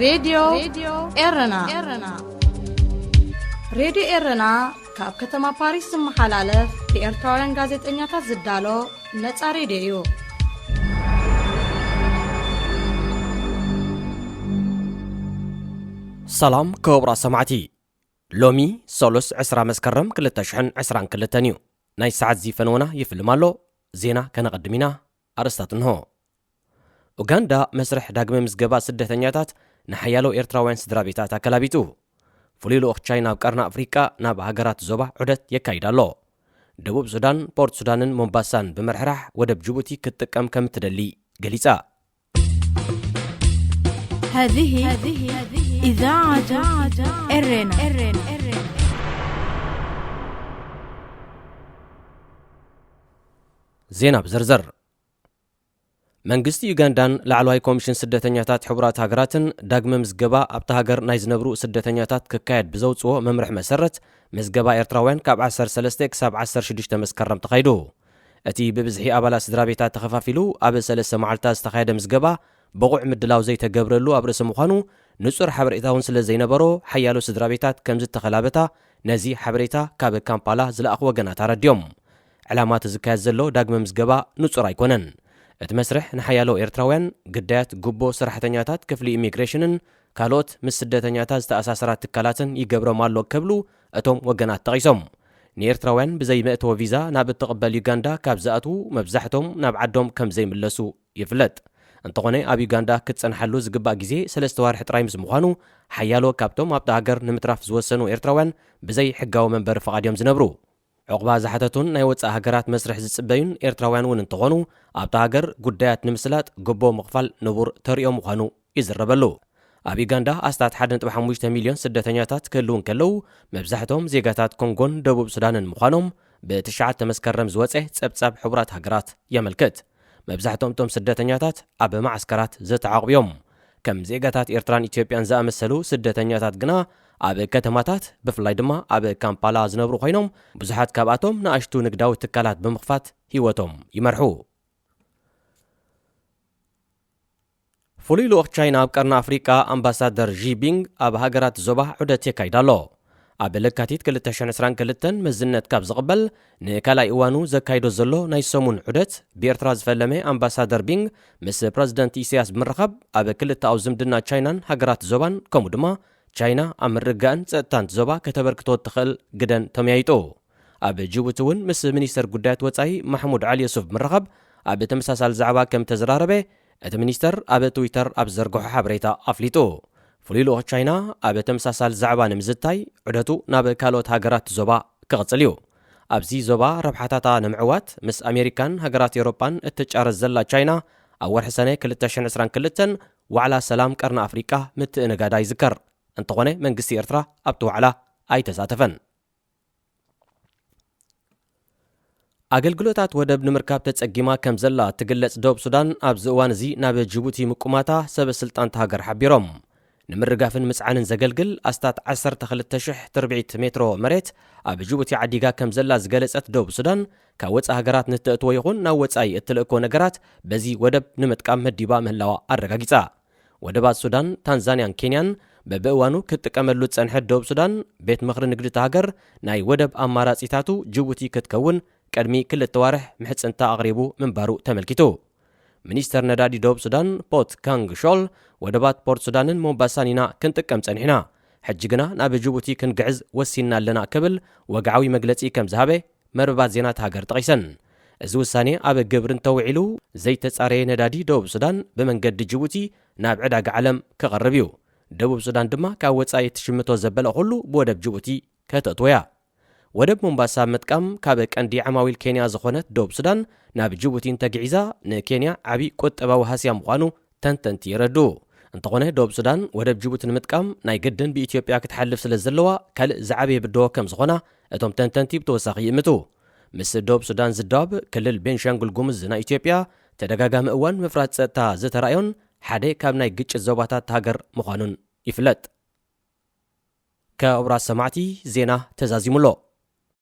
ሬድዮ ኤረና። ሬድዮ ኤረና ካብ ከተማ ፓሪስ ዝመሓላለፍ ብኤርትራውያን ጋዜጠኛታት ዝዳሎ ነጻ ሬድዮ እዩ። ሰላም ክቡራት ሰማዕቲ፣ ሎሚ ሰሉስ ዕስራ መስከረም ክልተ ሽሕን ዕስራን ክልተን እዩ። ናይ ሰዓት ዚ ፈነወና ይፍልም ኣሎ። ዜና ከነቐድም ኢና። ኣርእስታት እንሆ። ኡጋንዳ መስርሕ ዳግመ ምዝገባ ስደተኛታት ንሓያሎ ኤርትራውያን ስድራ ቤታት ኣከላቢቱ። ፍሉይ ልኡኽ ቻይና ኣብ ቀርኒ ኣፍሪቃ ናብ ሃገራት ዞባ ዑደት የካይድ ኣሎ። ደቡብ ሱዳን ፖርት ሱዳንን ሞምባሳን ብምርሕራሕ ወደብ ጅቡቲ ክትጥቀም ከም እትደሊ ገሊጻ። هذه إذاعة إرنا. ዜና ብዝርዝር። መንግስቲ ዩጋንዳን ላዕለዋይ ኮሚሽን ስደተኛታት ሕቡራት ሃገራትን ዳግመ ምዝገባ ኣብታ ሃገር ናይ ዝነብሩ ስደተኛታት ክካየድ ብዘውፅዎ መምርሒ መሰረት ምዝገባ ኤርትራውያን ካብ ዓሰርተ ሰለስተ ክሳብ ዓሰርተ ሽዱሽተ መስከረም ተኻይዱ። እቲ ብብዝሒ ኣባላት ስድራ ቤታት ተኸፋፊሉ ኣብ ሰለስተ መዓልታት ዝተኻየደ ምዝገባ ብቑዕ ምድላው ዘይተገብረሉ ኣብ ርእሲ ምዃኑ ንጹር ሓበሬታ እውን ስለ ዘይነበሮ ሓያሎ ስድራ ቤታት ከም ዝተኸላበታ ነዚ ሓበሬታ ካብ ካምፓላ ዝለኣኹ ወገናት ኣረድዮም። ዕላማ እቲ ዝካየድ ዘሎ ዳግመ ምዝገባ ንጹር ኣይኮነን። እቲ መስርሕ ንሓያሎ ኤርትራውያን ግዳያት ጉቦ ሰራሕተኛታት ክፍሊ ኢሚግሬሽንን ካልኦት ምስ ስደተኛታት ዝተኣሳሰራ ትካላትን ይገብሮም ኣሎ ክብሉ እቶም ወገናት ጠቒሶም። ንኤርትራውያን ብዘይ መእተዊ ቪዛ ናብ እትቕበል ዩጋንዳ ካብ ዝኣትዉ መብዛሕቶም ናብ ዓዶም ከም ዘይምለሱ ይፍለጥ። እንተኾነ ኣብ ዩጋንዳ ክትጸንሓሉ ዝግባእ ግዜ ሰለስተ ዋርሒ ጥራይ ምስ ምዃኑ ሓያሎ ካብቶም ኣብታ ሃገር ንምትራፍ ዝወሰኑ ኤርትራውያን ብዘይ ሕጋዊ መንበሪ ፍቓድ እዮም ዝነብሩ። ዑቕባ ዝሓተቱን ናይ ወጻኢ ሃገራት መስርሕ ዝጽበዩን ኤርትራውያን እውን እንተኾኑ ኣብታ ሃገር ጉዳያት ንምስላጥ ጎቦ ምኽፋል ንቡር ተሪኦ ምዃኑ ይዝረበሉ። ኣብ ዩጋንዳ ኣስታት ሓደ ነጥቢ ሓሙሽተ ሚልዮን ስደተኛታት ክህልዉ እንከለዉ መብዛሕቶም ዜጋታት ኮንጎን ደቡብ ሱዳንን ምዃኖም ብትሽዓተ መስከረም ዝወጸ ጸብጻብ ሕቡራት ሃገራት የመልክት። መብዛሕቶም እቶም ስደተኛታት ኣብ መዓስከራት ዝተዓቑቡ እዮም። ከም ዜጋታት ኤርትራን ኢትዮጵያን ዝኣመሰሉ ስደተኛታት ግና ኣብ ከተማታት ብፍላይ ድማ ኣብ ካምፓላ ዝነብሩ ኮይኖም ብዙሓት ካብኣቶም ንኣሽቱ ንግዳዊ ትካላት ብምኽፋት ህይወቶም ይመርሑ። ፍሉይ ልኡኽ ቻይና ኣብ ቀርኒ ኣፍሪቃ ኣምባሳደር ዢ ቢንግ ኣብ ሃገራት ዞባ ዑደት የካይድ ኣሎ። ኣብ ለካቲት ክልተ ሽሕን ዕስራን ክልተን መዝነት ካብ ዝቕበል ንካልኣይ እዋኑ ዘካይዶ ዘሎ ናይ ሰሙን ዑደት ብኤርትራ ዝፈለመ ኣምባሳደር ቢንግ ምስ ፕረዚደንት ኢሳያስ ብምርኻብ ኣብ ክልተኣዊ ዝምድና ቻይናን ሃገራት ዞባን ከምኡ ድማ ቻይና ኣብ ምርግጋእን ጸጥታን ዞባ ከተበርክቶ እትኽእል ግደን ተመያይጡ። ኣብ ጅቡቲ እውን ምስ ሚኒስተር ጉዳያት ወጻኢ ማሕሙድ ዓሊ የሱፍ ብምርኻብ ኣብ ተመሳሳሊ ዛዕባ ከም ተዘራረበ እቲ ሚኒስተር ኣብ ትዊተር ኣብ ዝዘርግሖ ሓበሬታ ኣፍሊጡ። ፍሉይ ልኡኽ ቻይና ኣብ ተመሳሳሊ ዛዕባ ንምዝታይ ዑደቱ ናብ ካልኦት ሃገራት ዞባ ክቕጽል እዩ። ኣብዚ ዞባ ረብሓታታ ንምዕዋት ምስ ኣሜሪካን ሃገራት ኤውሮጳን እትጫረስ ዘላ ቻይና ኣብ ወርሒ ሰነ ክልተ ሽሕን ዕስራን ክልተን ዋዕላ ሰላም ቀርኒ ኣፍሪቃ ምትእንጋዳ ይዝከር። እንተኾነ መንግስቲ ኤርትራ ኣብቲ ዋዕላ ኣይተሳተፈን። ኣገልግሎታት ወደብ ንምርካብ ተጸጊማ ከም ዘላ እትግለጽ ደቡብ ሱዳን ኣብዚ እዋን እዚ ናብ ጅቡቲ ምቁማታ ሰበ ስልጣን እታ ሃገር ሓቢሮም። ንምርጋፍን ምጽዓንን ዘገልግል ኣስታት ዓሰርተ ክልተ ሽሕ ትርብዒት ሜትሮ መሬት ኣብ ጅቡቲ ዓዲጋ ከም ዘላ ዝገለጸት ደቡብ ሱዳን ካብ ወጻኢ ሃገራት ንተእትዎ ይኹን ናብ ወጻኢ እትልእኮ ነገራት በዚ ወደብ ንምጥቃም መዲባ ምህላዋ ኣረጋጊጻ። ወደባት ሱዳን፣ ታንዛንያን ኬንያን በብእዋኑ ክትጥቀመሉ ዝጸንሐት ደቡብ ሱዳን ቤት ምኽሪ ንግዲ እታ ሃገር ናይ ወደብ ኣማራጺታቱ ጅቡቲ ክትከውን ቅድሚ ክልተ ዋርሕ ምሕጽንታ ኣቕሪቡ ምንባሩ ተመልኪቱ። ሚኒስተር ነዳዲ ደቡብ ሱዳን ፖት ካንግ ሾል ወደባት ፖርት ሱዳንን ሞምባሳን ኢና ክንጥቀም ጸኒሕና፣ ሕጂ ግና ናብ ጅቡቲ ክንግዕዝ ወሲንና ኣለና ክብል ወግዓዊ መግለጺ ከም ዝሃበ መርበባት ዜና እታ ሃገር ጠቒሰን። እዚ ውሳኔ ኣብ ግብሪ እንተውዒሉ ዘይተጻረየ ነዳዲ ደቡብ ሱዳን ብመንገዲ ጅቡቲ ናብ ዕዳጋ ዓለም ክቐርብ እዩ። ደቡብ ሱዳን ድማ ካብ ወጻኢ እትሽምቶ ዘበለ ኩሉ ብወደብ ጅቡቲ ከተእትዎ እያ። ወደብ ሞምባሳ ምጥቃም ካብ ቀንዲ ዓማዊል ኬንያ ዝኾነት ደቡብ ሱዳን ናብ ጅቡቲ እንተግዒዛ ንኬንያ ዓቢ ቁጠባዊ ሃስያ ምዃኑ ተንተንቲ የረድኡ። እንተኾነ ደቡብ ሱዳን ወደብ ጅቡቲ ንምጥቃም ናይ ግድን ብኢትዮጵያ ክትሓልፍ ስለ ዘለዋ ካልእ ዝዓበየ ብድሆ ከም ዝኾና እቶም ተንተንቲ ብተወሳኺ ይእምቱ። ምስ ደቡብ ሱዳን ዝዳወብ ክልል ቤንሻንጉል ጉሙዝ ናይ ኢትዮጵያ ተደጋጋሚ እዋን ምፍራስ ጸጥታ ዝተራእዮን ሓደ ካብ ናይ ግጭት ዞባታት ሃገር ምዃኑን ይፍለጥ። ክቡራት ሰማዕቲ ዜና ተዛዚሙ ኣሎ።